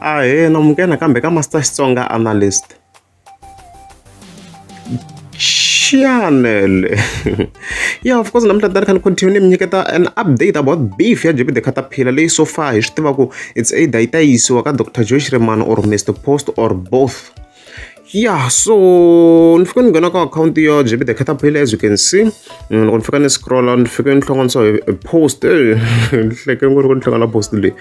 Ahee namukela nakambe ka Master Xitsonga Analyst channel. Yeah, of course namuntlha ni ta ni kha ni continue ni mi nyiketa an update about beef ya JP the Caterpillar leyi so far hi swi tiva ku it's either yi ta yisiwa ka Dr Joe Shirimani or Mr Post or both. Yeah, so ni fike ni nghena ka akhawunti ya JP the Caterpillar, as you can see. Loko ni fika ni scrolla ni fike ni hlanganisa hi post, ni hleke ngopfu loko ni hlangana post leyi.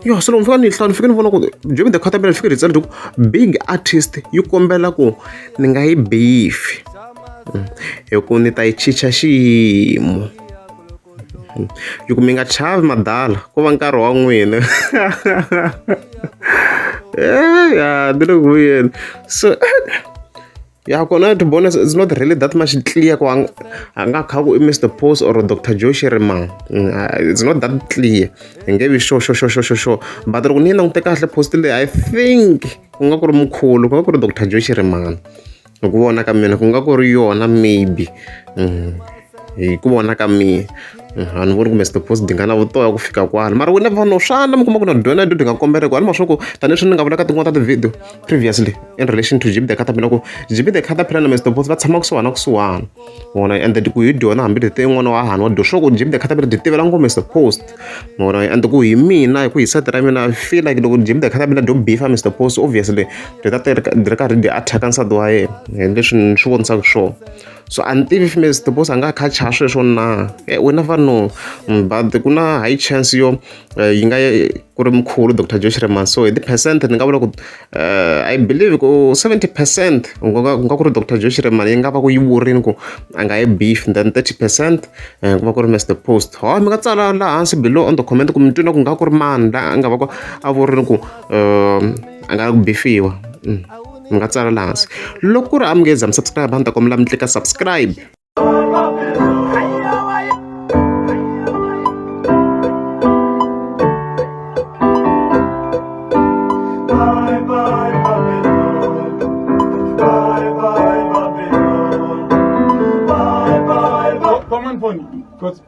Yeah, so loko ni fika ni yi hlaya ni fike ni vona ku JP the Caterpillar ni fike ni tsala ku big artist yi kombela ku ni nga yi beef hi ku ni ta yi chicha xiyimo. Yi ku mi nga chavi madala ko va nkarhi wa n'wina. Ya ni le ku vuyeni so ya kona to be honest it's not really that much clear ku a nga kha ku i Mr Post or Dr Joe Shirimani, it's not that clear, hi nge vi sure sure sure sure sure sure. But loko ni yi langute kahle post leyi, I think ku nga ku ri mkhulu, ku nga ku ri Dr Joe Shirimani. Hi ku vona ka mina ku nga ku ri yona maybe, hi ku vona ka mina a ni voni ku Mr Post di nga na vutoya ku fika kwala, mara we never know, swa endla mi kuma ku na dyona dyo di nga komberiwa. A ni ma swa ku tanihileswi ni nga vula ka tin'wana ta ti-video previously in relation to JP the Caterpillar ku JP the Caterpillar na Mr Post va tshama kusuhana na kusuhana vona, and ku hi dyona hambi ti yin'wana wa hahani wa dyo swa ku JP the Caterpillar dyi tivela ngopfu Mr Post vona. And ku hi mina, hi ku hi side ra mina, I feel like loko JP the Caterpillar dyo beef Mr Post, obviously dyi ta dyi ri karhi dyi attack nsati wa yena hi leswi ni swi vonisaka swona. So a ni tivi if Mr Post a nga kha chava sweswo na, we never know, but ku na high chance yo yi nga ku ri mkhulu Dr Joe Shirimani. So hi ti-percent ni nga vula ku I believe ku 70% ku nga ku ri Dr Joe Shirimani yi nga va ku yi vurini ku a nga yi beef, then 30% ku va ku ri Mr Post. Ho mi nga tsala laha hansi below on the comment ku mi twina ku nga ku ri mani la a nga va ku a vurini ku a nga ku beefiwa. Mi nga tsala laha hansi loko ku ri a mi nge za mi subscribe, a ni ta kombela mi tlika subscribe. Bye bye Babylon. Bye bye Babylon. Bye bye. Come on phone. Because